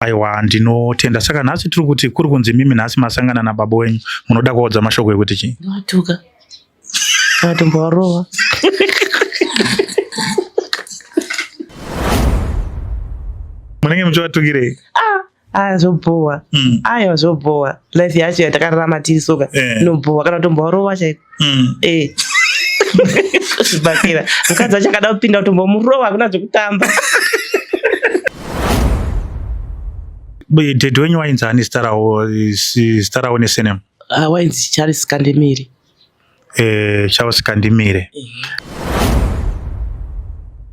Aiwa ndinotenda. Saka nhasi tiri kuti kuri kunzi mimi nhasi masangana nababa wenyu munoda kuvaudza mashoko ekuti chii? Ndovatuka. Kana tombovarova. Munenge muchivatukirei? Ah, ah zvobhowa. Mm. Aiwa zvobhowa. Life yacho yatakararama tiri soka. Eh. Inobhowa kana tombovarova chaiko. Mm. Eh. Zvibhakera. Mukadzi wacho akada kupinda kutombomurova hakuna zvekutamba. Daddy wenyu wainzi ani zita rawo zita rawo nesurname? Ah, wainzi Charles Kandemiri. Eh, Charles Kandimire.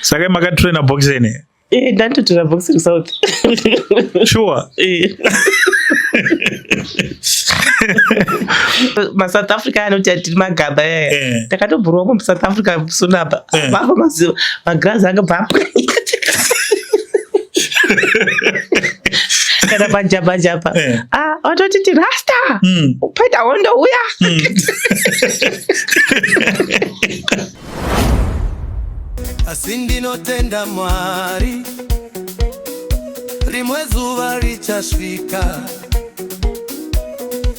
Saka makatraina boxing? Eh, ndatotora boxing South. Sure. Eh. MaSouth Africa anoti atiri magaba yaya. Eh. Takatobhurwa muSouth Africa sunapa. Eh. Vako maziva magirazi akabva apwanyika. Kana pajapa japa. Eh. Ah, watotiti rasta. Paita hondo uya. Asi ndinotenda Mwari, rimwe zuva richasvika,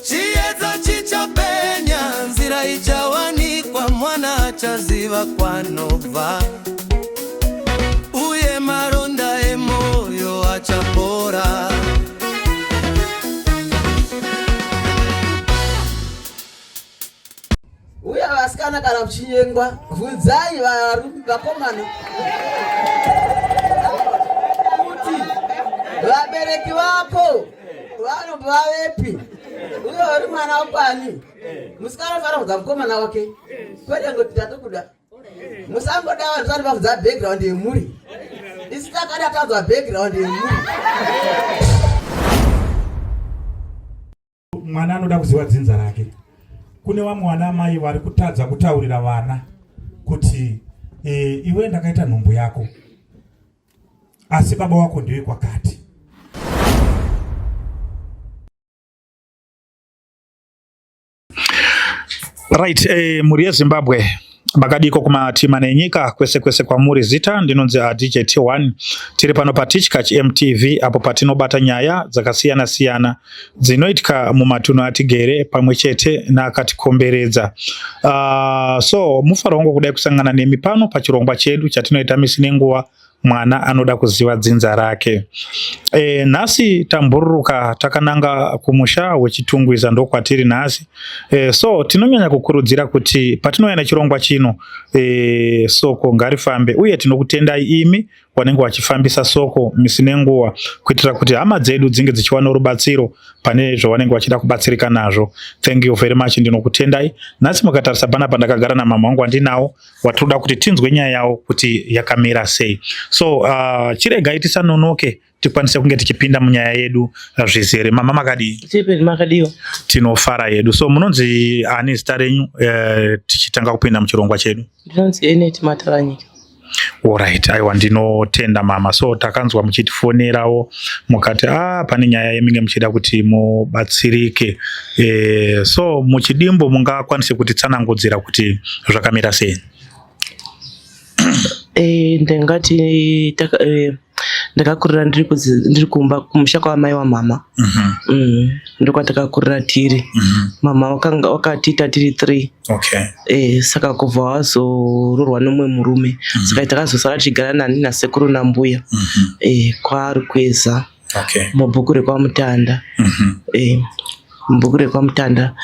chiedza chichapenya, nzira ichawanikwa, mwana achaziva kwanobva, uye maronda emoyo achapora. Uye vasikana kana muchinyengwa bvunzai varume vakomana kuti vabereki vako vanobva vepi uye uri mwana wepani. Musikana unofanira kubvunza mukomana wake kwete ngoti tatokuda. Musangoda vanhu vasati vabvunza background yemhuri. Isu takada tanzwa background yemhuri. Mwana anoda kuziva dzinza rake. Kune vamwe vana amai vari kutadza kutaurira vana kuti e, iwe ndakaita nhumbu yako asi baba wako ndiwe kwakati. Right, mhuri yeZimbabwe makadiko kumatima nenyika kwese kwese kwamuri. Zita ndinonzi DJ T1, tiri pano paTichkach MTV apo patinobata nyaya dzakasiyana siyana dzinoitika mumatunhu atigere pamwe chete naakatikomberedza. So mufaro wangu kudai kusangana nemi pano pachirongwa chedu chatinoita misi nenguva mwana anoda kuziva dzinza rake. Nhasi tambururuka takananga kumusha weChitungwiza ndokwatiri nhasi. So tinonyanya kukurudzira kuti patinouya nechirongwa chino soko ngarifambe uye tinokutendai imi wanenge wachifambisa soko misi nenguva kuitira kuti hama dzedu dzinge dzichiwana rubatsiro pane zvavanenge vachida kubatsirika nazvo. Thank you very much, ndinokutendai. Nhasi mukatarisa panapa ndakagara namama wangu wandinawo watinoda kuti tinzwe nyaya yawo kuti yakamira sei. So chiregai tisanonoke tikwanise kunge tichipinda munyaya yedu zvizere. Mama makadii? Tipe makadiwa. Tinofara yedu. So munonzi ani zita renyu tichitanga kupinda muchirongwa chedu? Ndinonzi Enet Mataranyika. Alright, aiwa ndinotenda mama. So takanzwa muchitifonerawo mukati pane nyaya yeminge muchida kuti mubatsirike. So muchidimbu mungakwanise kutitsanangudzira kuti zvakamira sei? Ndingati ndakakurira ndiri kumba kumusha kwamai wamama. Ndokwatakakurira tiri. Mama wakatiita tiri 3. Okay. Saka kubva wazoroorwa nomumwe murume. Saka takazosara tichigara nani nasekuru nambuya. KwaRukweza. Okay. Mubhuku rekwaMutanda. Mubhuku rekwaMutanda.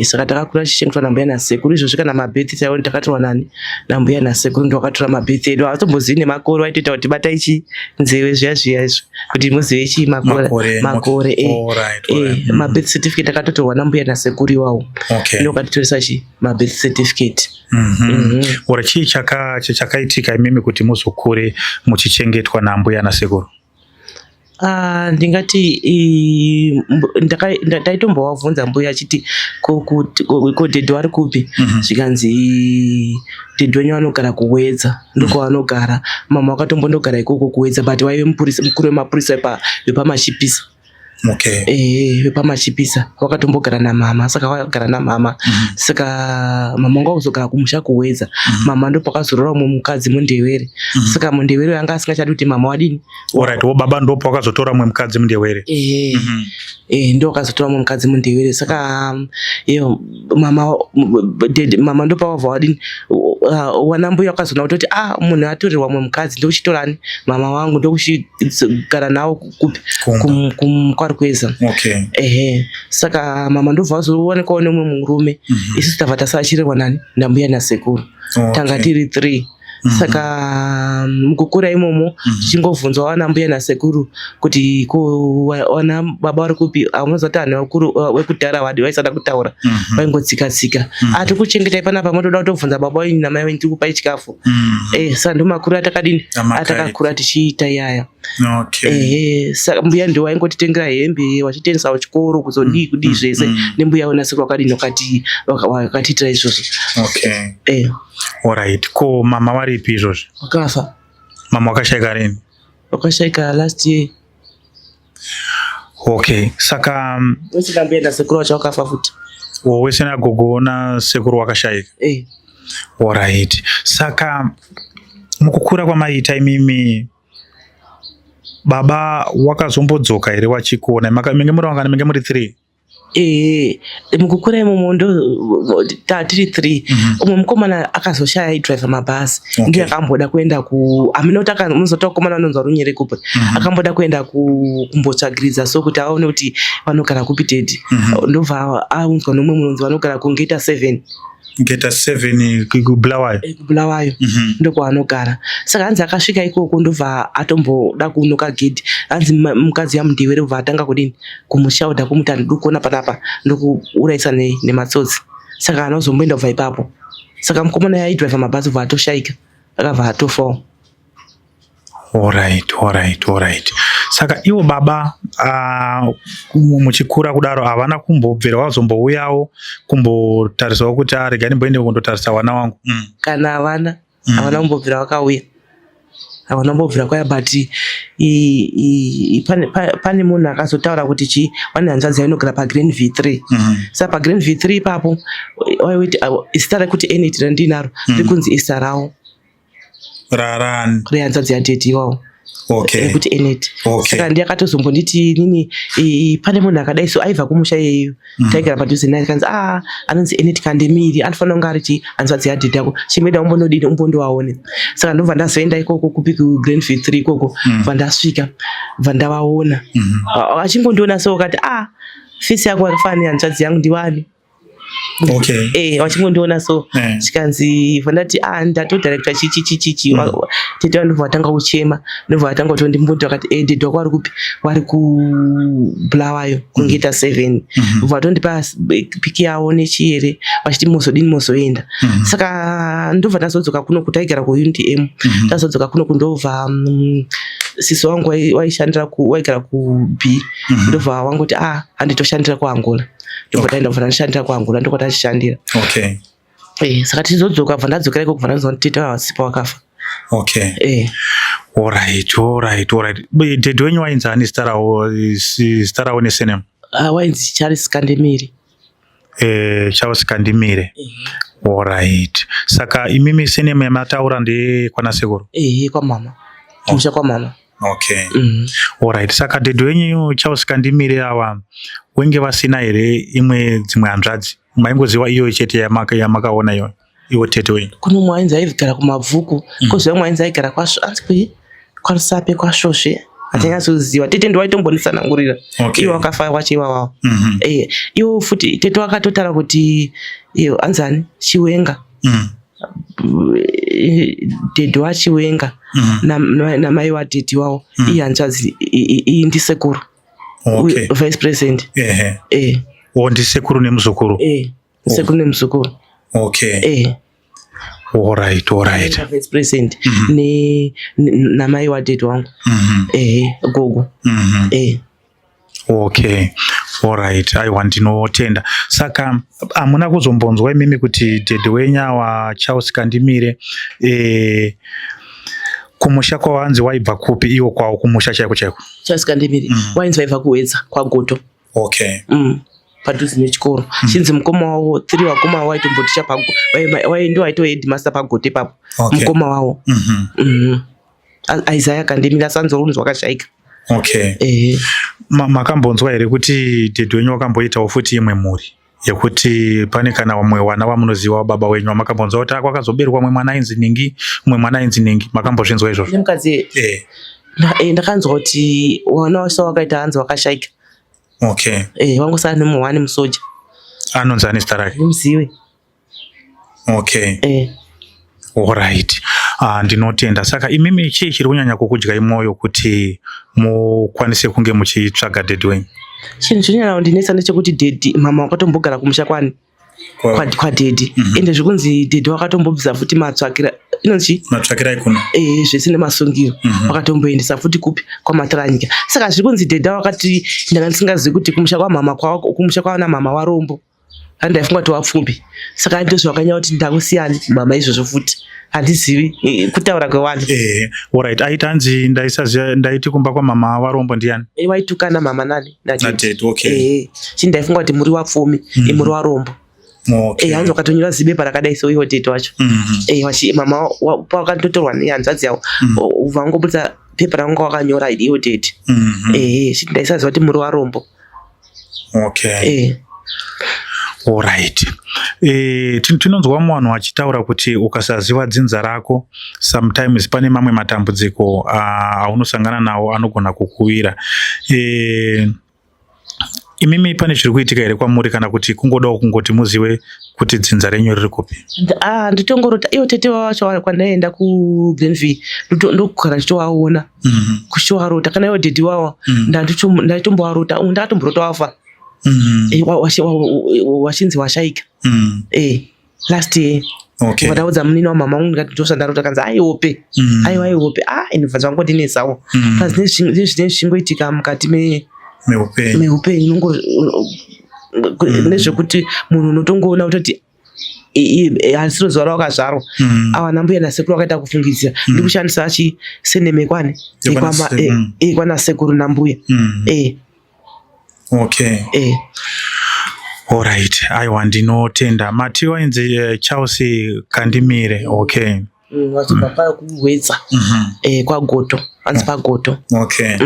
Saka takakura tichichengetwa nambuya nasekuru. Izvozvi kana mabirth chaiwo takatorwa nani nambuya nasekuru ndo vakatora mabirth edu. Havatombozivi nemakore, vaitoita kuti batai chi nzeve zviya zviya izvo kuti muzive chi makore. Makore, Makore, Alright, alright. Mabirth certificate akatotorwa nambuya nasekuru iwawo. Okay. Ndo vakatitoresa chi mabirth certificate. Ora chii chakaitika imimi kuti muzokure muchichengetwa nambuya nasekuru? Ndingati ndaitombovabvunza mbuya achiti ko dhedhi vari kupi? Zvikanzi dhedhi wenyu vanogara kuWedza, ndokwavanogara. Mama vakatombondogara ikoko kuWedza but vaive mupurisa mukuru wemapurisa vepamachipisa. Okay. Vepamachipisa vakatombogara namama, saka vakagara namama. Saka mama wangu akuzogara kumusha kuWedza. Mama ndopakazorora umwe mukadzi muNdewere. Saka muNdewere anga asingachadi kuti mama wadini. Alright, wo baba ndopo wakazotora mumwe mukadzi muNdewere. Ndo wakazotora mumwe mukadzi muNdewere. Saka iyo mama daddy, mama ndopavabva wadini, wana mbuya wakazoona kutoti ah, munhu atorerwa mumwe mukadzi, ndokuchitorani mama wangu ndokuchigara nawo kupi? Kumba. Kwarukweza. Ehe, saka mama ndobva vazoonekwawo nemumwe murume. Isusu tabva tasachirerwa nani? Nambuya nasekuru. Tanga tiri three. Saka mukukura imomo tichingovhunzwa wana mbuya nasekuru kuti ko wana baba vari kupi, unoziva kuti vanhu vakuru vekudhara vadi vaisada kutaura, vaingotsika tsika, ati kuchengetai panapa motoda kutobvunza baba wenyu namai wenyu, tikupai chikafu. Saka ndo makuru atakadini? Amakaita. Atakakura tichiita iyaya. Ehe, saka mbuya ndo waingotitengera hembe, wachitendesawo chikoro, kuzodii kudii zvese. Nembuya nasekuru wakadini, wakatiitira izvozvo. Alright, ko mama varipi izvozvi? Wakafa. Mama wakashaika rini? Wakashaika last year. Okay, saka wese mbuya nasekuru wacho wakafa futi. Wo wese nagogo nasekuru wakashaika? Eh. Alright, saka mukukura kwamaita imimi, baba wakazombodzoka here wachikuona? Menge muri vangani? Menge muri three? Mukukura imomo ndo tiri three. Umwe mukomana akazoshaya, aidhiraivha mabhazi. Ndiye akamboda kuenda ku hamina kuti munozoti vakomana vanonzwa runyerekupe. Akamboda kuenda kumbotsvagiridza so kuti aone kuti vanogara kupi daddy. Ndobva aunzwa nomumwe munonzi vanogara kuNgeta 7. Ngeta 7 kuBulawayo? Kubulawayo. Ndokwaanogara. Saka hanzi akasvika ikoko, ndobva atomboda kunoka gedhi, hanzi mukadzi yamuNdewere bva atanga kudini, kumushaudha, kumuti handidi kuona panapa, ndokuurayisa nematsotsi. Saka haana kuzomboenda kubva ipapo. Saka mukomana yaidhiraivha mabhazi bva atoshaika, akabva atofawo. Alright, saka ivo baba muchikura kudaro havana kumbobvira vazombouyawo kumbotarisawo kuti a rega ndimboende kundotarisa vana wangu? Kana havana. Havana kumbobvira vakauya, havana kumbobvira kwaya, but pane munhu akazotaura kuti chi vane hanzvadzi yainogara paGrand V3. Saka paGrand V3 ipapo waiwiti zita rekuti Enet randinaro rikunzi isa rawo. Rarani? Rehanzvadzi yadaddy iwawo. Rekuti Enet. Saka ndiye akatozombonditi nini pane munhu akadai so aibva kumusha iyeyo. Taigara padhuze naye, kanzi a anonzi Enet Kandemiri, anofanira kunge ari chi hanzvadzi yadaddy yako, chimboenda umbondodini, umbondovaone. Saka ndobva ndazoenda ikoko kupi, kuGrand V3 ikoko. Bva ndasvika, bva ndavaona. Achingondiona so akati, "A, face yako yakafanana nehanzvadzi yangu, ndiwani?" Vachingondiona so. Chikanzi vandati, "A, ndatodirector chichi chichi chi." Tete vandobva vatanga kuchema, ndobva vatanga kuti ndimboti vakati, "Daddy wako vari kupi?" "Vari kuBulawayo, kuNgeta 7." Bva vatondipa pic yavo nechiyere, vachiti mozodini, mozoenda. Saka ndobva ndazodzoka kuno, taigara kuUnit M. Tazodzoka kuno kundobva sisi wangu waishandira waigara ku B. Ndobva wangoti, "A, handitoshandira kuAngola." Ndobva taenda, bva ndashandira kuAngola, ndokwatachishandira. Saka tichizodzoka, bva ndadzokera ikoko, bva ndazwa kuti tete vavasipo, vakafa. Alright. Daddy wenyu wainzi ani zita rawo, zita rawo nesurname? Ah, wainzi Charles Kandemiri. Charles Kandimire. Alright, saka imimi surname yamataura ndeyekwana sekuru? Ehe, kwamama, kumusha kwamama. Alright, saka daddy wenyu Charles Kandimire ava wenge vasina here imwe dzimwe hanzvadzi? Maingoziva iyoyo chete yamakaona iyoyo, iwo tete wenyu? Kuno umwe wainzi aigara kuMabvuku. Kozouya umwe wainzi aigara anzi kui kwaRusape, kwaSvosve, hatinyatsoziva. Tete ndo waitombonisangurira. Iwo wakafa wacho iwawawo. Iwo futi tete wakatotaura kuti iyo anzi ani, Chiwenga. Daddy waChiwenga namai wadaddy wawo, iyi hanzvadzi iyi ndisekuru. Vice president. O, ndisekuru nemuzukuru? Sekuru nemuzukuru. Alright. Vice president namai wadaddy wangu. Ehe, gogo. Okay, alright, aiwa, ndinotenda. Saka hamuna kuzombonzwa imimi kuti daddy wenyu awa Charles Kandimire, Kumusha kwawanzi waibva kupi iwo kwawo kumusha chaiko chaiko? Charles Kandemiri wainzi vaibva kuHwedza kwaGoto. Okay. Padhuze nechikoro. Chinzi mukoma wavo three vakoma vavo vaitomboticha ndo vaitove headmaster paGoto ipapo. Mukoma wavo. Isaiah Kandemiri asanzi unzi wakashaika. Okay. Ehe. Makambonzwa here kuti dhedhi wenyu wakamboitawo futi imwe mhuri yekuti pane kana vamwe vana vamunoziva wababa wenyu vamakambonzwa kuti kwakazoberekwa mumwe mwana ainzi ningi, mumwe mwana ainzi ningi, makambozvinzwa izvozvo? Nemukadzi ndakanzwa kuti wana wasa wakaita hanzi wakashaika. Okay. Wangosara nemuhwani musoja. Anonzi ani zita rake? Ndimuzive. Okay. Alright. Ndinotenda. Saka imimi chii chiri kunyanya kukudyai mwoyo kuti mukwanise kunge muchitsvaga dhedhi wenyu? Chinhu chinonyanya kundinetsa ndechekuti dhedhi mama wakatombogara kumusha kwani? Kwa dhedhi. Ende zvekunzi dhedhi wakatombobvisa futi matsvakira inonzi chii? Matsvakira ekuno. Zvese nemasungiro. Wakatomboendesa futi kupi? KwaMataranyika. Saka zviri kunzi dhedhi wakati ndanga ndisingazivi kuti kumusha kwamama kwako, kumusha kwana mama warombo. Handaifunga kuti wapfumbi. Saka ndizvo zvakanyanya kuti ndakusiyani mama izvozvo futi. Handizivi kutaura kwevanhu. Alright. Aiti hanzi ndaisaziva ndaiti kumba kwamama warombo ndiani? Waitukana mama nani? Nadhedhi. Okay. Chii ndaifunga kuti muri wapfumi, muri warombo. Okay. Hanzi wakatonyora zibepa rakadai so iwo dhedhi wacho. Mama pawakandotorwa nehanzvadzi yavo, vangobudisa pepa ranga wakanyora iwo dhedhi. Chii ndaisaziva kuti muri warombo. Okay. Alright. Tinonzwa vamwe vanhu vachitaura kuti ukasaziva dzinza rako sometimes pane mamwe matambudziko aunosangana nawo anogona kukuwira. Imimi pane zviri kuitika here kwamuri kana kuti kungodawo kungoti muzive kuti dzinza renyu riri kupi? Nditongorota ivo tete vacho kwandaenda kuGlenview ndokugara ndichitovaona. Kuchitovarota kana ivo dhedhi wawa ndaitombovarota, ndakatomborota wafa. Wachinzi washaika. Last year. Okay. Ndaudza munini wamama wangu ndikati ndozvandarota kanzi aihope. Aiwa aihope. Inobva zvangondinetsawo. Plus nezvinenge zvichingoitika mukati meupenyu. Meupenyu nezvekuti munhu unotongoona kutoti hasiro zuva rawakazvarwa. Ava nambuya nasekuru vakaita kufungidzira. Ndikushandisa chiseneme kwani? Kwana sekuru nambuya. Okay. Alright. Aiwa ndinotenda. Mati wainzi Charles Kandimire. Okay. Vachibva pakuHwedza. KwaGoto. Hanzi paGoto. Okay.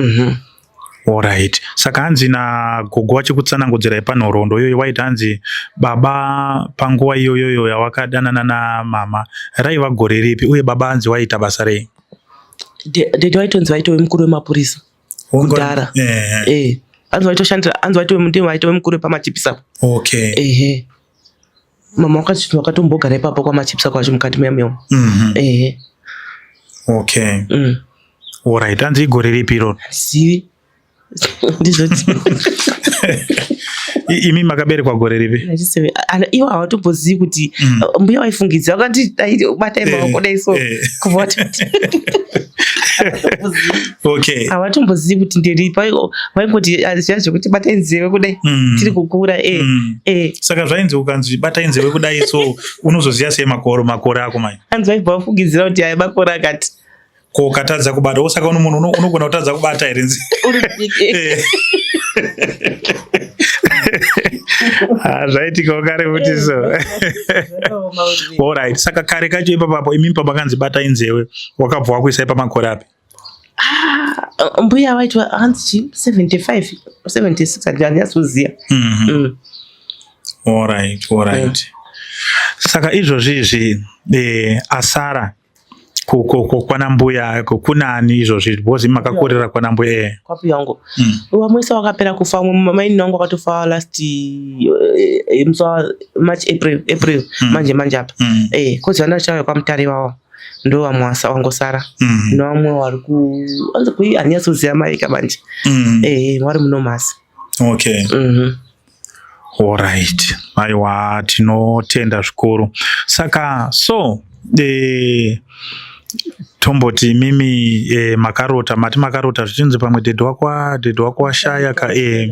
Alright. Saka hanzi nagogo vachikutsanangudzirai panhoroondo iyoyo waiti hanzi baba panguva iyoyoyo yawakadanana namama raiva gore ripi uye baba hanzi waita basa rei? Dhedhi waitonzi vaitove mukuru wemapurisa. Kudhara. Hanzi vaitoshandira, hanzi vaitove mukuru wepamachipisa. Okay. Ehe. Mama wakatombogara ipapo kwamachipisa kwacho mukati memumo. Ehe. Okay. Alright, hanzi igore ripi iroro? Zivi. Ndizvoti. Imi makaberekwa gore ripi? Ivo havatombozivi kuti mbuya vaifungidzira vakati batai maoko dai so kubva vatoti. Okay. Havatombozivi kuti nderipi, vaingoti zviya zvekuti batai nzeve kudai tiri kukura. Saka zvainzi ukanzi batai nzeve kudai so unozoziva sei makore ako mai? Hanzi vaibva vafungidzira kuti aya makore akati. Ko ukatadza kubata, saka munhu unogona kutadza kubata here nzi? Zvaitikawo kare futi so. Alright, saka kare kacho ipapapo imimi pamakanzi batai nzeve wakabva wakuisai pamakore api? Mbuya vaitwa hanzi chi 75 76 handinyatsiziva. Alright, alright. Saka izvozvi izvi asara kwana mbuya kunani izvozvi because makakurira kwana mbuya? Kwapi yangu. Vamwe wakapera kufa, mainini wangu wakatofa last musi wa March April manje apa. Kozi vana vachauya kwaMutare wawa ndo vamwe wangosara. Nevamwe vari ku anzi kui handinyatsoziva maika manje. Vari munomhasi. Okay. Alright. Aiwa tinotenda zvikuru. Saka so Tomboti imimi eh, makarota mati makarota zvichinzi pamwe dhedhi wako dhedhi wako washaya ka eh,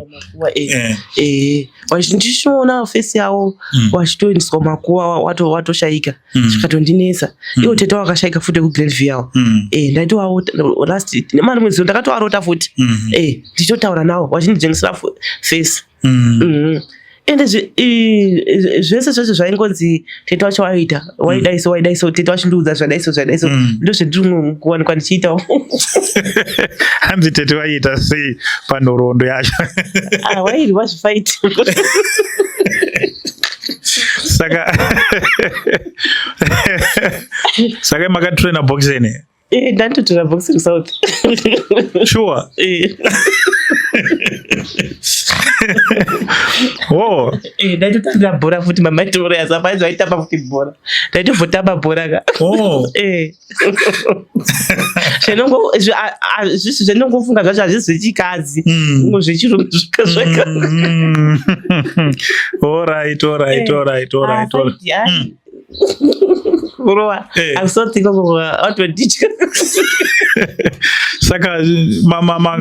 eh. Eh, ndichinoona fesi yavo mm. wachitoendeswa makuva watoshaika mm. zvikatondinetsa mm. iwo tete wakashaika futi ekuGlenview yawo mm. eh, ndaitovawo last nemari mwedzi ndakatovarota futi mm. eh, ndichitotaura nawo wachindidzengesera fesi mm. mm. Ende zvese zvese zvaingonzi tete wacho waita waidai so waidai so tete wachindiudza zvadai so zvadai so mm. ndozvendiri kuwanikwa ndichiitawo. Hanzi tete vaiita sei panhoroondo yacho? Ah, wairwa zvifaiti. Saka saka makatraina boxing? Eh, ndandotora boxing south. Sure. Eh. Oh. Eh, ndaitotambira bhora futi mamaitoro yasapaizwa vaitamba futi bhora. Ndaitombotamba bhora ka. Oh. Eh. Zvenongo zvisi zvenongofunga zvacho hazvisi zvechikadzi. Mm. Zvechirume zvega zvega. Mm. All right, all right, all right, all right. All right. Ah, kurowa Eh. akusotikowatoditya Saka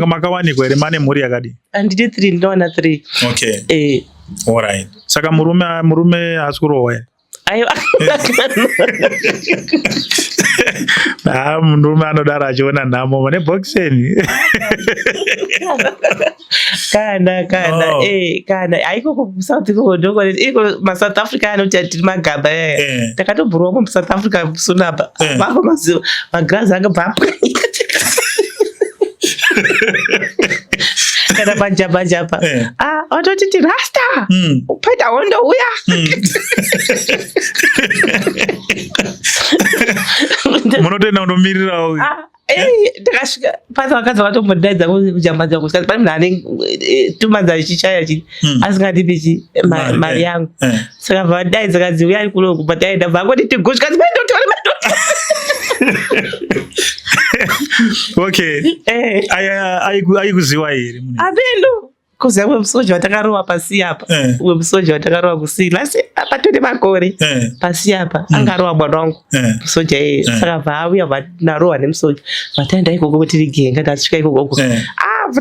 makawanikwa here mane mhuri yakadii? Handine three, ndinowana three. Okay. Eh. All right. Saka murume murume haasi kurohwa here? Aiwa. Ah, murume anodaro achiona nhamo mane boxeni. Kana kana Oh. eh kana haiko kuSouth ikoko ndoko iko maSouth Africa anoti tiri magaba eh. Eh. Takatobhurwa mu South Africa sunapa. Eh. Vako maziva magirazi anga bvapwanyika. Kana pajapa japa. Eh. Ah, watoti ti rasta. Mm. Paita hondo uya. Munotoenda kundomirirawo. Ah, eh, ndakasvika pasi vakadzi vatombondaidza kujamba dzangu zvikanzi pane munhu ane tumanzi achichaya chi Mm. asingandipi chi Mari, mari eh, yangu eh. saka vadaidza kanzi uyai kuno kubva taenda vangoti tigusvi kanzi maindotore maindotore. Okay. Eh, Aya aikuziwa here mune? Abeno kuziva wemusoja watakarova pasi apa Eh. wemusoja watakarova kusi lasi apa tine makore Eh. pasi apa angarova mwana wangu Eh. musoja iyeye saka vauya narohwa nemusoja vataenda ikoko kuti rigenga ndasvika ikoko Eh. ah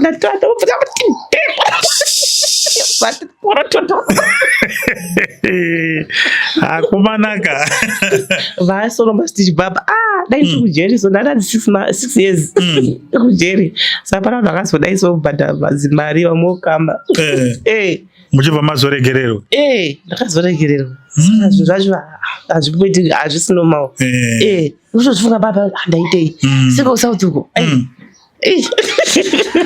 vati Akumanaka. vasoromba tichibaba ah dai ndiri kujeri so ndandati 6 years kujeri saka pana vanhu vakazodai so kubhadhara mazimari vamokamba Eh. eh Muchibva mazoregererwa. eh ndakazoregererwa saka zvinhu zvacho hazvimboiti hazvisi normal Eh. eh unotozvifunga baba ah, ndaitei Mm. seka usauti uko Mm.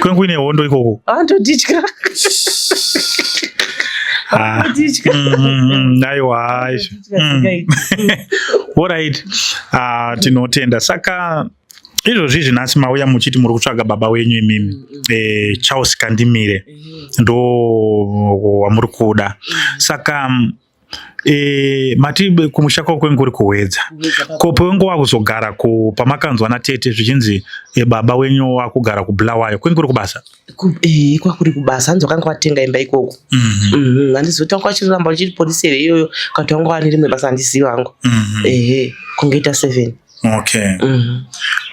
Kwengu kuine hondo ikoko. andoditya Ah. andoditya Mm, aiwa aizvo. Alright. Ah, tinotenda. Saka izvozvi izvi nhasi mauya muchiti muri kutsvaga baba wenyu imimi eh, Charles Kandimire ndo wamuri kuda. Saka eh, mati kumusha kwako kwengu kuri kuWedza. Ko pewengu wakuzogara ku pamakanzwa natete zvichinzi eh, baba wenyu wakugara kuBulawayo kwengu kuri kubasa. Kwakuri kubasa hanzi wakanga watenga imba ikoko. Mhm. Handizivi kuti wanga wachiramba uchiri polisi here iyoyo kana kuti wanga wane rimwe basa handizivi hangu. Mhm. Ehe kungoita 7. Okay.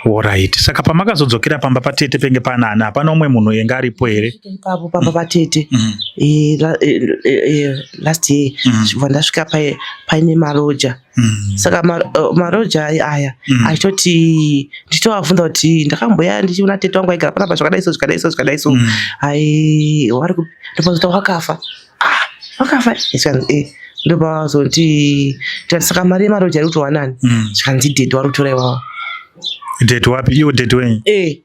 Alright. Saka pamakazodzokera pamba patete penge panana hapana umwe munhu enga aripo here? Ipapo pamba patete Mhm. eh, last year Mhm. bva ndasvika paine maroja. Mhm. Saka maroja aya Mm. achitoti ndichitovabvunza kuti ndakamboya ndichiona tete wangu aigara panapa zvakadai so zvakadai so zvakadai so Mm. ai wari ndopazoti wakafa ah wakafa zvikanzi eh ndopazoti ndikati saka mari yemaroja iri kutorwa nani Mm. zvikanzi dhedhi wari kutora iwawa Date wapi? Iwo date wenyu. eh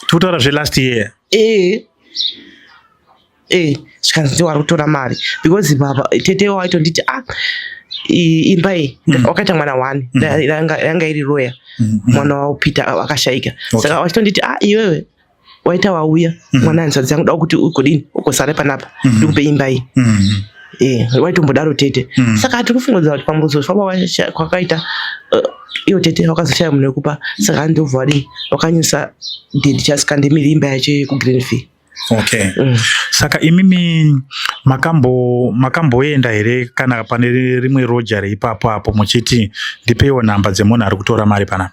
Tikutaura zve last year. eh eh zvikanzi ndiwo wari kutora mari because baba tete waitonditi ah imba iyi wakaita mwana one yanga iri roya Mm. mwana waPeter akashaika Okay. saka wachitonditi ah iwewe waita wauya mwana hanzvadzi yangu da kuti ugodini ugosara panapa ndikupe imba iyi Mm. eh waitombodaro tete saka tiri kufungidzira kuti pamuzofamba kwakaita iyo tete wakazoshaya munhu wekupa saka ndobva wadini wakanyisa dhedhi chasikandemiri imba yacho yekuGreenfield. Okay. Saka imimi makamboenda here kana pane rimwe roja reipapo apo muchiti ndipeiwo nhamba dzemunhu ari kutora mari panapa?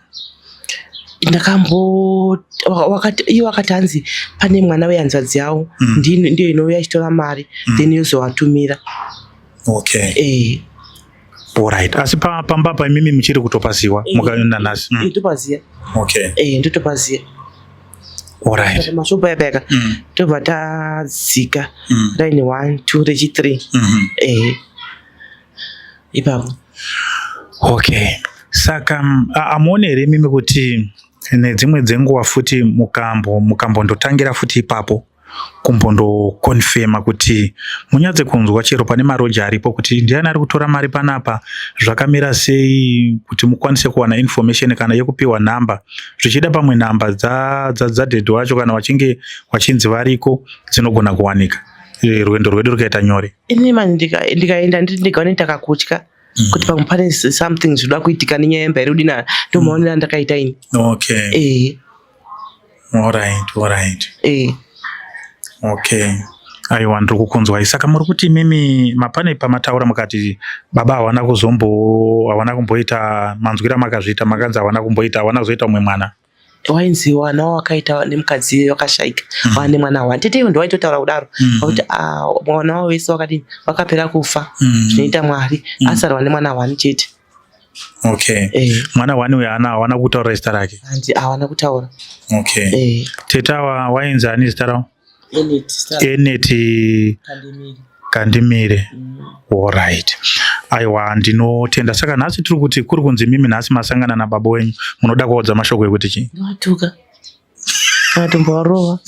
Ndakambo wakati iye wakati hanzi pane mwana wehanzvadzi yavo ndiyo inouya ichitora mari then yozovatumira. Okay. Alright. Asi pamba pa imimi muchiri kutopaziwa mukaenda nhasi? Ndotopaziya. Okay. Ndotopaziya. Alright. Mashopu aya payaka tobva tadzika line 1 2 rechi 3. Ipapo. Okay. Saka amuone here imimi kuti nedzimwe dzenguva futi mukambondotangira futi ipapo kumbondokonfema kuti munyatse kunzwa chero pane maroja aripo kuti ndiani ari kutora mari panapa, zvakamira sei, kuti mukwanise kuwana information kana yekupiwa nhamba, zvichida pamwe nhamba dzadhedhi wacho kana vachinge vachinzi variko dzinogona kuwanika, rwendo rwedu rukaita nyore? Ini mani ndikaenda ndiri ndega ndakakutya kuti pamwe pane something zvinoda kuitika nenyaya yemba iri kudina, ndomaonero andakaita ini. Alright. Okay, aiwa, ndiri kukunzwai. Saka muri kuti imimi mapane pamataura mukati baba hawana kuzombo hawana kumboita, manzwira makazviita, makanzi hawana kumboita, hawana kuzoita umwe mwana. Wainzi wana wakaita nemukadzi wakashaika, wane mwana wani. Tete ivo ndowaitotaura kudaro pakuti mwana wavo wese wakadini, wakapera kufa, zvinoita Mwari, asarwa nemwana wani chete. Mwana wani uyu hawana kutaura zita rake? Hanzi hawana kutaura. Tete awa wainzi ani zita ravo? Enet. Enet. Kandimire. Kandimire. Alright, aiwa, ndinotenda. Saka nhasi tiri kuti kuri kunzi mimi nhasi masangana nababa wenyu, munoda kuvaudza mashoko ekuti chii? Ndovatuka kana tombovarova.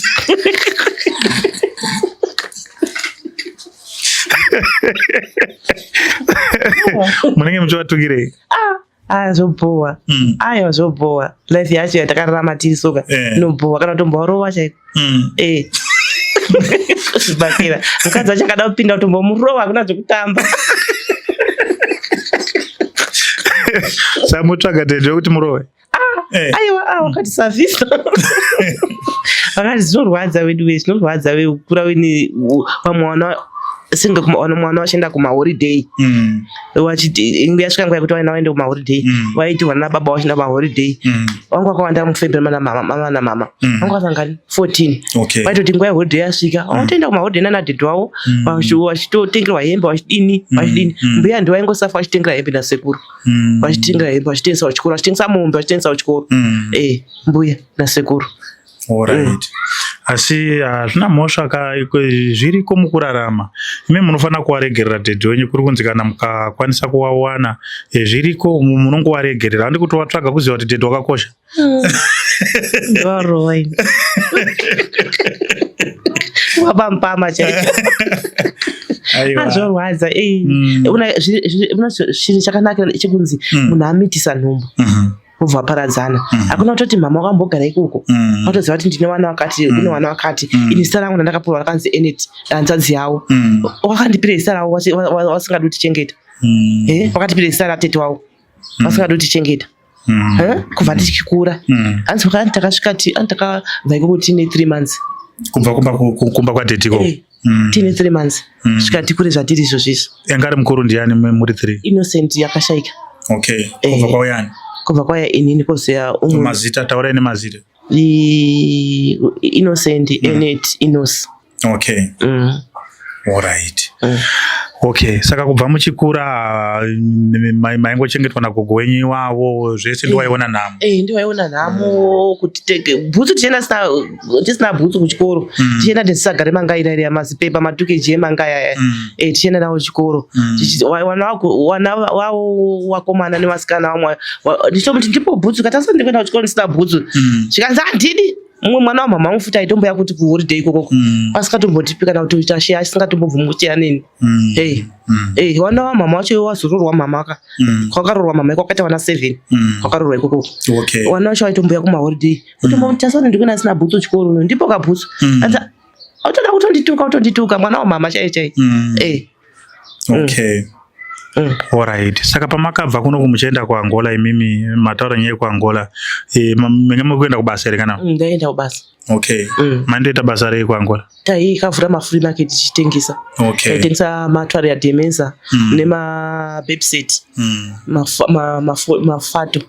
Munenge muchivatukirei? Ah, zvobhowa. Aiwa, zvobhowa. Life yacho yatakararama tiri soka inobhowa, kana kutombovarova chaiko. Zvibakera, mukadzi wacho akada kupinda, kutombomurova, hakuna zvekutamba. Saka mutsvaga tende yekuti murove? Aiwa, wakatisavhisa, vakati zvinorwadza wedu we, zvinorwadza we kukura wene vamwe vana senge mwana vachienda kumaholiday, wachiti yasvika nguva yekuti vaenda vaende kumaholiday, vaitirwa nababa vachienda kumaholiday. Vangu vakawanda mufebruary, mana mama, mama namama. Vangu vasangani 14. Vaitoti nguva yeholiday yasvika, vatoenda kumaholiday nanadhedhi wavo, vachitotengerwa hembe, vachidini, vachidini. Mbuya ndiwo vaingosafa vachitengera hembe nasekuru, vachitengera hembe, vachitengesa kuchikoro, vachitengesa mombe, vachitengesa kuchikoro. Mbuya nasekuru. Alright. Asi hazvina mhosva ka, zviriko mukurarama. Imi munofanira kuvaregerera dhedhi wenyu, kuri kunzi kana mukakwanisa kuvawana, zviriko, munongovaregerera. Handi kuti watsvaga kuziva kuti dhedhi wakakosha. Ndorova ini, wapamupama chaicho. Aiwa. Azvorwadza. Una chinhu chakanaka chekunzi munhu amitisa nhumbu, vobva vaparadzana, hakuna kutoti mama wakambogara ikoko. Watoziva kuti ndine vana vakati, kune vana vakati. Ini zita rangu ndandakapiwa rakanzi Enet, hanzvadzi yavo. Wakandipira zita ravo vasingadi kutichengeta. Wakatipira zita ratete wavo vasingadi kutichengeta. Kubva tichikura, hanzi wakati takasvika anzi takabva ikoko tiine 3 months. Kubva kumba kwadhedhi ikoko? Eh, tiine 3 months, svika tikure zvatiri izvozvizvi. Yanga ari mukuru ndiani muri three? Innocent yakashaika. Kubva kwauyani? Kubva kwaya inini, kwozoya umwe. Mazita, taurai nemazita. Innocent, Enet, Inos. Alright. Okay, saka kubva muchikura maingochengetwa nagogo wenyu iwavo, zvese ndiwaiona nhamo? Ndiwaiona nhamo kuti tege bhutsu, tichienda tisina bhutsu kuchikoro, tichienda tisisagare mangaira mazipepa matukeji emangaya aya. Tichienda nawo chikoro. Wana wavo wakomana nevasikana vamwe, ndichomuti ndipo bhutsu katasa, ndikuenda kuchikoro ndisina bhutsu. Zvikanzi handidi. Mumwe mwana wamama vangu futi aitomboya kuti kuholiday ikokoko, asingatombotipi kana kuti uita share, asingatombobvumi kushare neni. Wana wamama wacho wazororwa mama ka, kwakaroorwa mama iko kwakaita vana seven. Kwakaroorwa ikokoko. Wana wacho aitomboya kumaholiday, kutomboti tasoni ndikuenda ndisina bhutsu chikoro, ndipo kabhutsu. Anzi autoda kutondituka, kutondituka mwana wamama chaiye chaiye. Alright. Saka pamakabva kuno muchienda kuAngola, imimi mataura nyaya yekuAngola, menge muri kuenda kubasa here kana? Ndaenda kubasa. Maindoita basa rei kuAngola? Taikavhura mafree market tichitengesa. Taitengesa matwari adhemeza, nemababset, mafato.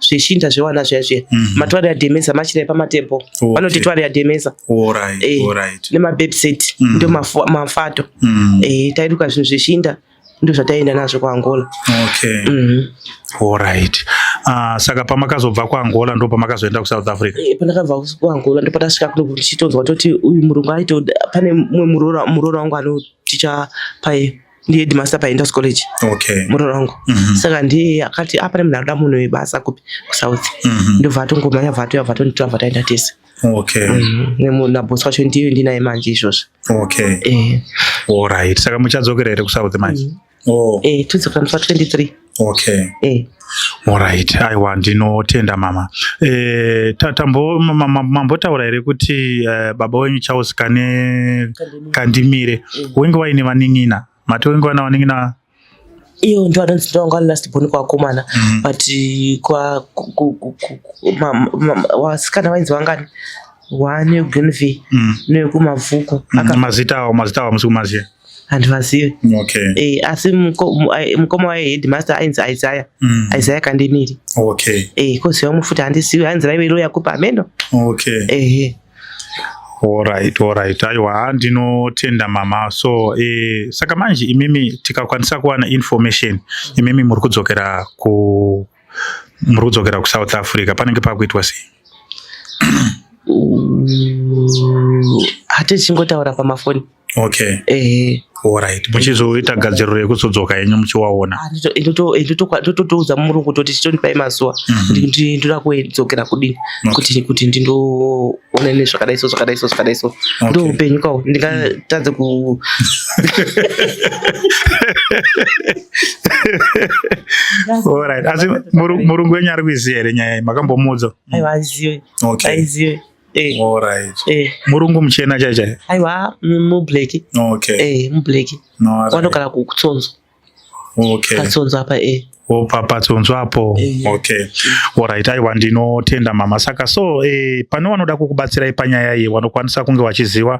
zveshinda zvewana zviya zviya. Matwari adhemeza machira epamatembo. Vanoti twari adhemeza. Nemabebset ndo mafato. Tairuka zvinhu zveshinda ndo zvataienda nazvo kuAngola. Okay. Alright. Saka pamakazobva kuAngola ndo pamakazoenda kuSouth Africa? Pandakabva kuAngola ndo patasvika kuno tichitonzwa toti uyu murungu aito pane mumwe muroora wangu anoticha pai ndi headmaster paIndus College. Muroora wangu. Saka ndiye akati pane munhu anoda munhu webasa kupi kuSouth. Ndobva atongomhanya bva atouya bva atonditora bva taenda tese. Nabosi wacho ndiye ndinaye manje izvozvo. Alright. Saka muchadzokera here kuSouth manje? Oh. Todzokera musi wa 23. Alright. Aiwa, ndinotenda mama. Tambo mambotaura here kuti baba wenyu Charles Kane Kandimire wenge waine vanin'ina? Mati wenge wana vanin'ina? Iyo ndo anonzi ndo wanga last born kuvakomana, but kwa vasikana vainzi vangani, one weGreenville newekumabvuku. Mazita awo, mazita awo musi kumaziva? Handivazivi. Asi mukoma waheadmaster ainzi Isaiah. Isaiah Kandimiri. Koziva mumwe futi handizivi, hanzi raive roya kupa ameno. Ehe. Alright. Aiwa, ndinotenda mama. So saka manje imimi tikakwanisa kuwana information, imimi muri kudzokera kuSouth Africa, panenge pakuitwa sei? Hatichingotaura pamafoni. Ehe. Alright. Muchizoita gadziriro yekuzodzoka yenyu muchiwaona. Ndototoudza murungu toti chitondipai mazuva, ndoda kudzokera kudini, kuti ndindoona nezvakadai so, zvakadai so, zvakadai so. Ndo upenyu kwawo, ndingatadze ku Alright. Asi murungu wenyu ari kuiziva here nyaya iyi? Makambomuudza? Aiwa, aizive. Aizive. Alright. Murungu muchena chai chai? Aiwa, mublack. Mublack. Vanogara kuTsonzo. PaTsonzo apa. Patsonzo apo. Okay. Alright, aiwa, ndinotenda mama. Saka so pane vanoda kukubatsirai panyaya iyi, vanokwanisa kunge vachiziva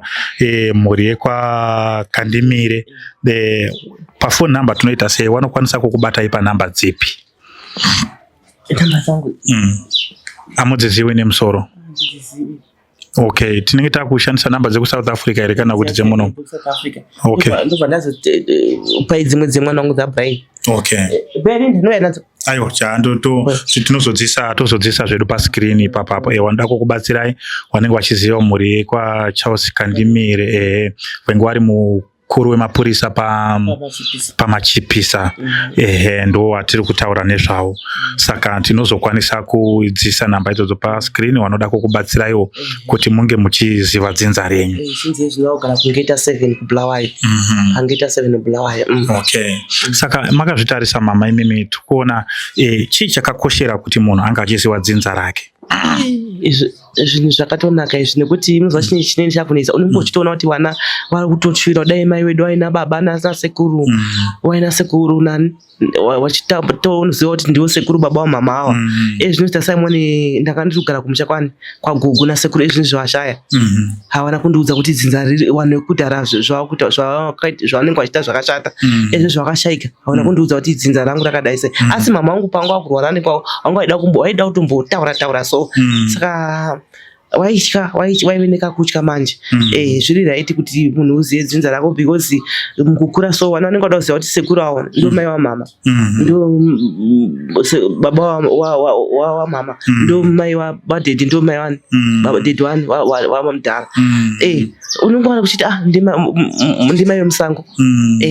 mhuri yekwa Kandimire. Pafoni number tinoita sei? Vanokwanisa kukubatai panhamba dzipi? Namba dzangu? Amudziziwi nemusoro? Okay, tinenge takushandisa namba dzekuSouth Africa here kana kuti dzemuno? South Africa. Ndobva ndazopai dzimwe dzemwana wangu dzaBrian. Beni ndinouya nadzo. Aiwa, tinozodzisa, tozodzisa zvedu pascreen ipapapo. Vanoda kukubatsirai vanenge vachiziva mhuri yekwaCharles Kandimire, venge vari mukuru wemapurisa paMachipisa, ehe, ndo watiri kutaura nezvavo. Saka tinozokwanisa kudzisa namba idzodzo pascreen, vanoda kukubatsiraiwo kuti munge muchiziva dzinza renyu. Chinzi zvinogara kuNgeta 7 kuBulawayo. PaNgeta 7 kuBulawayo. Okay, saka makazvitarisa mama imimi, tikuona chii chakakoshera kuti munhu anga achiziva dzinza rake? Izvi zvinhu zvakatonaka izvi, nekuti muzuva chine chinenge chakunetsa, unenge uchitoona kuti vana vari kutotsvira kudai mai wedu waina baba nasekuru, waina sekuru nani, wachitoziva kuti ndiwo sekuru baba wamama ava. Ezvino Simon, ndanga ndiri kugara kumusha kwani kwagogo nasekuru, ezvinezvi vashaya, havana kundiudza kuti dzinza riri vanhu vekudhara zvavakuita zvavanenge vachiita zvakashata. Ezvo zvakashaika, havana kundiudza kuti dzinza rangu rakadai sei. Asi mama vangu panga vakurwara vanga vaida kutombotaura taura so. Saka waitya, waive nekakutya manje. Zviri right kuti munhu uzive dzinza rako, because mukukura so vana vanenge vada kuziva kuti sekuru avo ndo mai wamama, ndo baba wamama, ndo mai wadhedhi, ndo mai wani dhedhi wani wamudhara. Unenge wana kuchiti, ah, ndimai vemusango,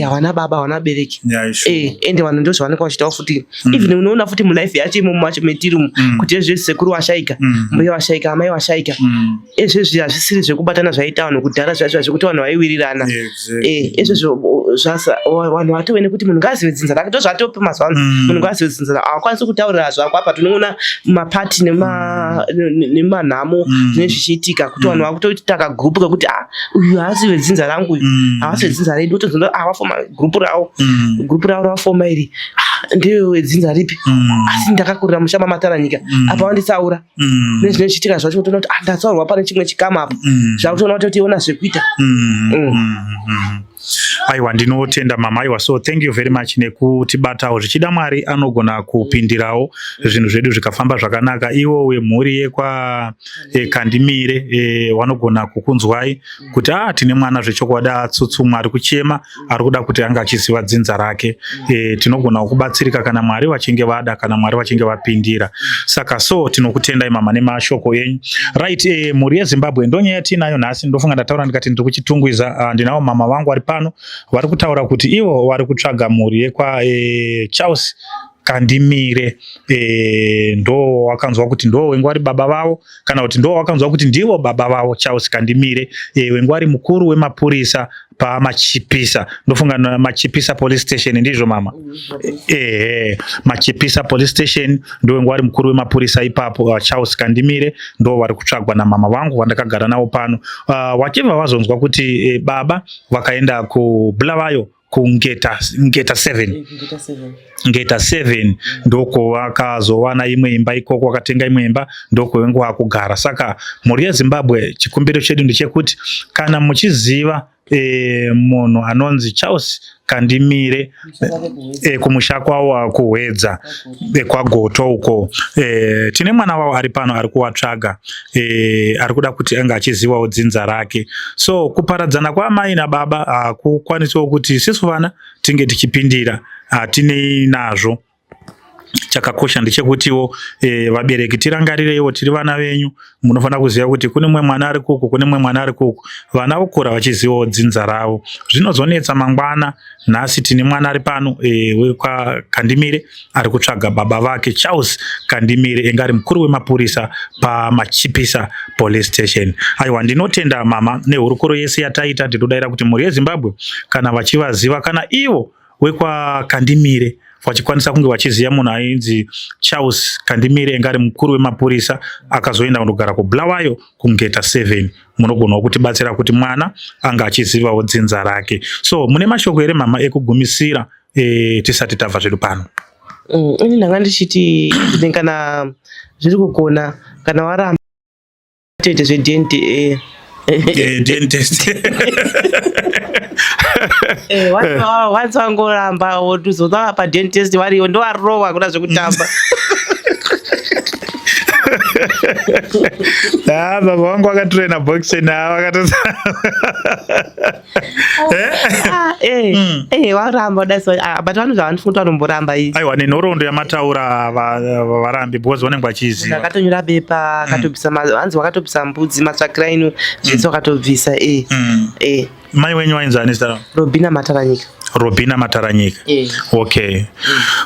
havana baba, havana bereki. Ende vanhu ndo zvavanenge vachiitawo futi. Even unoona futi mulife yacho imomo macho metiri umu kuti ezvezvi sekuru washaika, mbuya washaika, amai washaika. Ezvezvi hazvisiri zvekubatana zvaita vanhu kudhara zvacho zvekuti vanhu vaiwirirana. Ezvezvo vanhu vatove nekuti munhu ngaazive dzinza rake, ndozvatope mazuva ano. Munhu ngaazive dzinza rake, haakwanisi kutaurira zvako apa. Tinoona mapati nemanhamo zvinenge zvichiitika kuti vanhu vakutoita kagurupu kekuti, ah, uyu haasi wedzinza rangu, uyu haasi wedzinza redu. Otozonda, ah, wafoma gurupu ravo, gurupu ravo ravafoma iri, ah, ndewe wedzinza ripi? Asi ndakakurira musha maMataranyika apa wanditsaura nezvinenge zvichiitika zvacho. Kutoona kuti, ah, ndatsaurwa pane chimwe chikamu apa, zvakutoona kuti tiona zvekuita. Aiwa, ndinotenda mama. Aiwa, so thank you very much nekutibatawo. Zvichida Mwari anogona kupindirawo zvinhu zvedu zvikafamba zvakanaka. Iwo wemhuri yekwa Kandimire wanogona kukunzwai kuti tine mwana zvechokwadi atsutsumwa, ari kuchema, ari kuda kuti anga achiziva dzinza rake. Tinogona kubatsirika kana Mwari vachinge vada, kana Mwari vachinge vapindira. Saka so tinokutendai mama nemashoko enyu. Right, mhuri yeZimbabwe, ndonyaya yatinayo nhasi. Ndofunga ndataura ndikati ndiri kuChitungwiza. Ndinawo mama vangu vari pano, vari kutaura kuti ivo vari kutsvaga mhuri yekwa Charles Kandimire. Ndo wakanzwa kuti ndo wengu ari baba vavo, kana kuti ndo wakanzwa kuti ndivo baba vavo, Charles Kandimire, wengu ari mukuru wemapurisa paMachipisa. Ndofunga Machipisa Police Station, ndizvo mama? Ehe, Machipisa Police Station, ndo wengu ari mukuru wemapurisa ipapo. Charles Kandimire ndo vari kutsvagwa namama vangu vandakagara navo pano. Wachibva vazonzwa kuti baba vakaenda kuBulawayo, kuNgeta, Ngeta 7, Ngeta 7, ndoko vakazowana imwe imba ikoko, vakatenga imwe imba, ndoko vakugara. Saka mhuri yeZimbabwe, chikumbiro chedu ndechekuti kana muchiziva munhu anonzi Charles Kandimire, kumusha kwavo kuHwedza, kwaGoto uko, tine mwana wavo ari pano ari kuvatsvaga, ari kuda kuti ange achizivawo dzinza rake. So kuparadzana kwaamai nababa hakukwanisawo kuti sisu vana tinge tichipindira, hatinei nazvo. Chakakosha ndechekutiwo vabereki tirangarireiwo tiri vana venyu. Munofanira kuziva kuti kune mumwe mwana ari kuku, kune mumwe mwana ari kuku. Vana vokura vachizivawo dzinza ravo, zvinozonetsa mangwana. Nhasi tine mwana ari pano, wekwaKandimire, ari kutsvaga baba vake Charles Kandimire, enge ari mukuru wemapurisa paMachipisa Police Station. Aiwa, ndinotenda mama nehurukuro yese yataita. Ndinodayira kuti mhuri yeZimbabwe, kana vachivaziva, kana ivo wekwaKandimire vachikwanisa kunge vachiziva munhu ainzi Charles Kandimire, enge ari mukuru wemapurisa akazoenda kundogara kuBulawayo, kuNgeta 7, munogonawo kutibatsira kuti mwana anga achizivawo dzinza rake. So mune mashoko here mama ekugumisira, tisati tabva zvedu pano? Ini ndanga ndichiti kana zviri kukona, kana waramba, toite zveDNA. DNA test. Once wangoramba, wotozoona paDNA test variyo, ndovarova, kuda zvekutamba. Ah, baba vangu vakatraina boxing, vakato Ah, waramba kudai so, but vanhu zvavanofunga kuti vanomboramba iyi. Aiwa, nenhoroondo yamataura, varambi, because vanenge vachiziva. Akatonyora bepa, akatobvisa, hanzi wakatobvisa mbudzi, matsvakira ino zvese wakatobvisa. Mai wenyu wainzi ani zita ravo? Robina Mataranyika. Robina Mataranyika. Okay,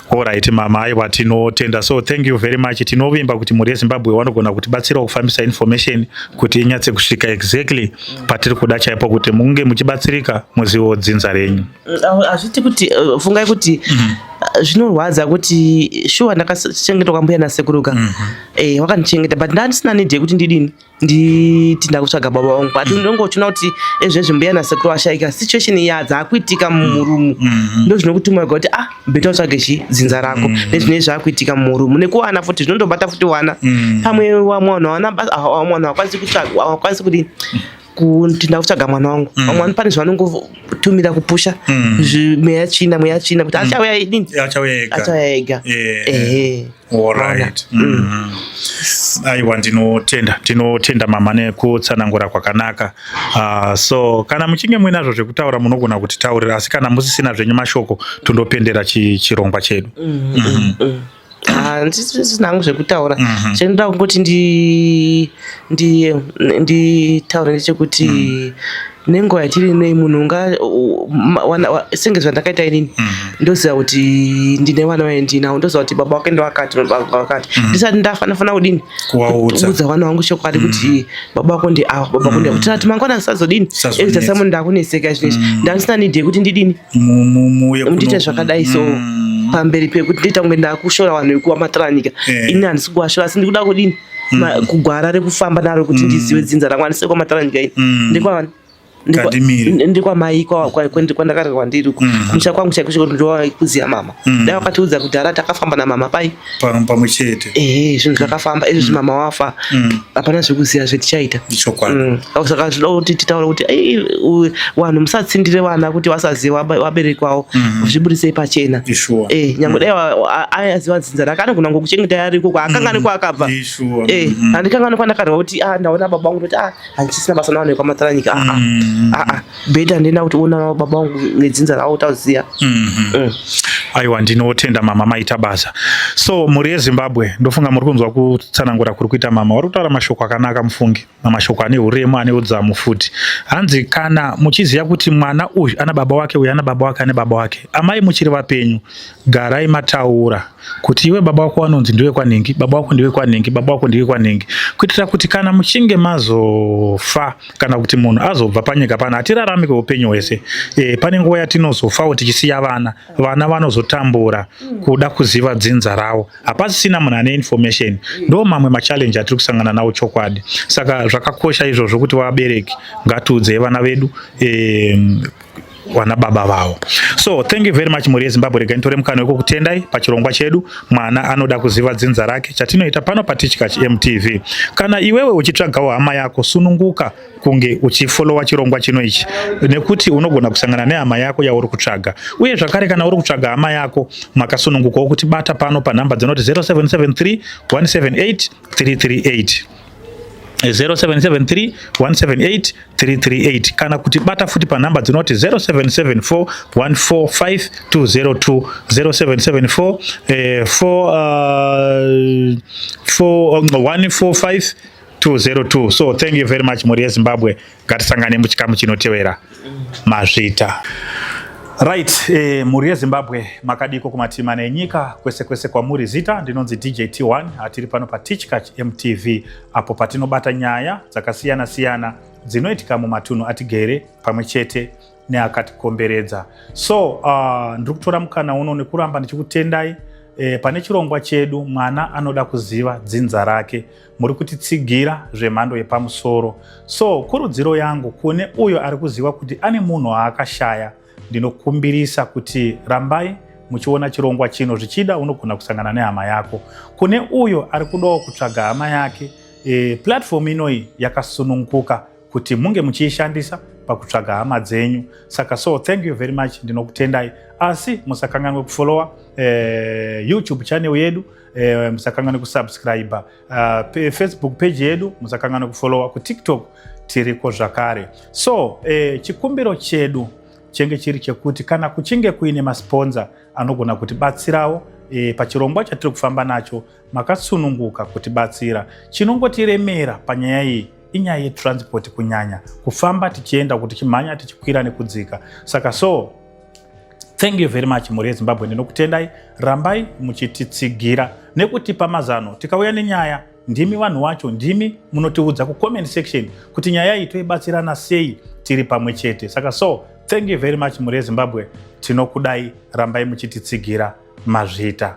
alright mama. Aiwa, tinotenda. So thank you very much. Tinovimba kuti mhuri yeZimbabwe vanogona kutibatsirawo kufambisa information kuti inyatse kusvika exactly patiri kuda chaipo, kuti munge muchibatsirika, muzivo dzinza renyu. Hazviti kuti fungai kuti zvinorwadza kuti shuwa ndakachengetwa kwambuya nasekuruka. Wakandichengeta, but ndandisina need yekuti ndidini, nditi ndakutsvaga baba vangu, but ndongochiona kuti ezvezvi mbuya nasekuru vashaika, situation iya dzaakuitika mumurumu, ndo zvinokutuma wega kuti ah, better utsvage chi dzinza rako nezvinenge zvaakuitika mumurumu nekuwana futi zvinondobata futi wana. Pamwe vamwe vanhu hawana basa, vamwe vanhu havakwanisi kutsvaga, havakwanisi kudini, kuti ndakutsvaga mwana wangu. Vamwe vanhu pane zvavanongotumira kupusha mweya tsvina, mweya tsvina, kuti achauya idini. Achauya ega. Achauya ega. Ehe. Alright. Aiwa, ndinotenda, tinotenda mama nekutsanangura kwakanaka. So kana muchinge muinazvo zvekutaura, munogona kutitaurira, asi kana musisina zvenyu mashoko, tondopendera chirongwa chedu. Ah, ndisina hangu zvekutaura. Chendinoda kungoti nditaure ndechekuti nenguva yatiri inoi, munhu unga senge zvandakaita inini, ndoziva kuti ndine vana vendinawo, ndoziva kuti baba wake ndowakati, baba wakati. Ndisati ndafa, ndofana kudini? Kuvaudza. Kuudza vana vangu chokwadi kuti baba wako ndi ava, baba wako ndi ava, kuti mangwana ndisazodini? Usazonetsa. Ezita samu ndakuneseka zvinezvi, ndandisina need yekuti ndidini, Muuye ndiite zvakadai. So pamberi pekuti ndiita kunge ndakushora vanhu vekuvaMataranyika, ini handisi kuvashora, asi ndikuda kudini, kugwara rekufamba naro kuti ndizive dzinza rangu. Handisi kwamataranyika ini, ndekwa Ngandimire. Ndikwamai kwandakarerwa ndiri uko. Kumusha kwangu chaiko chaiko ndokuziya mama. Dai wakatiudza kudhara takafamba namama pai. Pamwe chete. Ehe, zvinhu zvakafamba izvozvi mama wafa. Hapana zvekuziya zvetichaita. Ichokwadi. Saka zvinoda kuti titaure kuti "Ei, vanhu musatsindire vana kuti vasaziva vabereki vavo, zviburisei pachena." Ishuwa. Nyangwe dai aiziva dzinza rake, anogona ngokuchengeta ari ikoko, haakangani kwaakabva. Handikangani kwandakarwa kuti ah, ndaona baba vangu, ndoti ah, handichisina basa navanhu vekwaMataranyika. Aa, aa, better ndienda kuti ona baba vangu nedzinza ravo tauziya. Aiwa, ndinotenda mama, maita basa. So mhuri yeZimbabwe, ndofunga muri kunzwa kutsanangura kuri kuita mama. Vari kutaura mashoko akanaka mufungi, mashoko ane uremu, ane udzamu futi. Hanzi kana muchiziva kuti mwana uyu ana baba wake, uyu ana baba wake, ane baba wake, amai muchiri vapenyu, garai mataura kuti iwe baba wako vanonzi ndiwe kwanhingi, baba wako ndiwe kwanhingi, baba wako ndiwe kwanhingi, kuitira kuti kana muchinge mazofa kana kuti munhu azobva panyika pano, hatirarami kweupenyu hwese. Pane nguva yatinozofawo tichisiya vana. Vana vanozotambura kuda kuziva dzinza ravo, hapasisina munhu ane information. Ndo mamwe machallenge atiri kusangana nawo chokwadi. Saka zvakakosha izvozvo kuti vabereki ngatiudzei vana vedu vana baba vavo. So thank you very much, mhuri yeZimbabwe. Regai nditore mukana wekukutendai pachirongwa chedu Mwana Anoda Kuziva Dzinza Rake chatinoita pano paTichkach MTV. Kana iwewe uchitsvagawo hama yako, sununguka kunge uchifollowa chirongwa chino ichi, nekuti unogona kusangana nehama yako yauri kutsvaga. Uye zvakare kana uri kutsvaga hama yako, makasunungukawo kuti bata pano panhamba dzinoti 0773 178 338, 0773 178 338, kana kuti bata futi panhamba dzinoti 0774 145 202, 0774 4 4 145 202. So thank you very much, mhuri yeZimbabwe. Ngatisangane muchikamu chinotevera. Mazvita. Right, mhuri yeZimbabwe, makadiko kumatima nenyika kwese kwese kwamuri? Zita ndinonzi DJ T1. Hatiri pano paTichkach MTV apo patinobata nyaya dzakasiyana siyana dzinoitika mumatunhu atigere pamwe chete neakatikomberedza. So ndiri kutora mukana uno nekuramba ndichikutendai pane chirongwa chedu Mwana Anoda Kuziva Dzinza Rake. Muri kutitsigira zvemhando yepamusoro. So kurudziro yangu kune uyo ari kuziva kuti ane munhu waakashaya, ndinokumbirisa kuti rambai muchiona chirongwa chino. Zvichida unogona kusangana nehama yako. Kune uyo ari kudawo kutsvaga hama yake, platform inoyi yakasununguka kuti munge muchiishandisa pakutsvaga hama dzenyu. Saka so thank you very much, ndinokutendai. Asi musakanganwe kufollowa YouTube channel yedu, musakanganwe kusubscribe Facebook page yedu, musakanganwe kufollowa kuTikTok, tiriko zvakare. So chikumbiro chedu chenge chiri chekuti kana kuchinge kuine masponsor anogona kutibatsirawo pachirongwa chatiri kufamba nacho, makasununguka kutibatsira. Chinongotiremera panyaya iyi inyaya yetransport, kunyanya kufamba tichienda, kuti tichimhanya, tichikwira nekudzika. Saka so thank you very much, mhuri yeZimbabwe. Ndinokutendai, rambai muchititsigira nekutipa mazano. Tikauya nenyaya, ndimi vanhu vacho, ndimi munotiudza kucomment section kuti nyaya iyi toibatsirana sei tiri pamwe chete. Saka so thank you very much, mhuri yeZimbabwe. Tinokudai, rambai muchititsigira. Mazvita.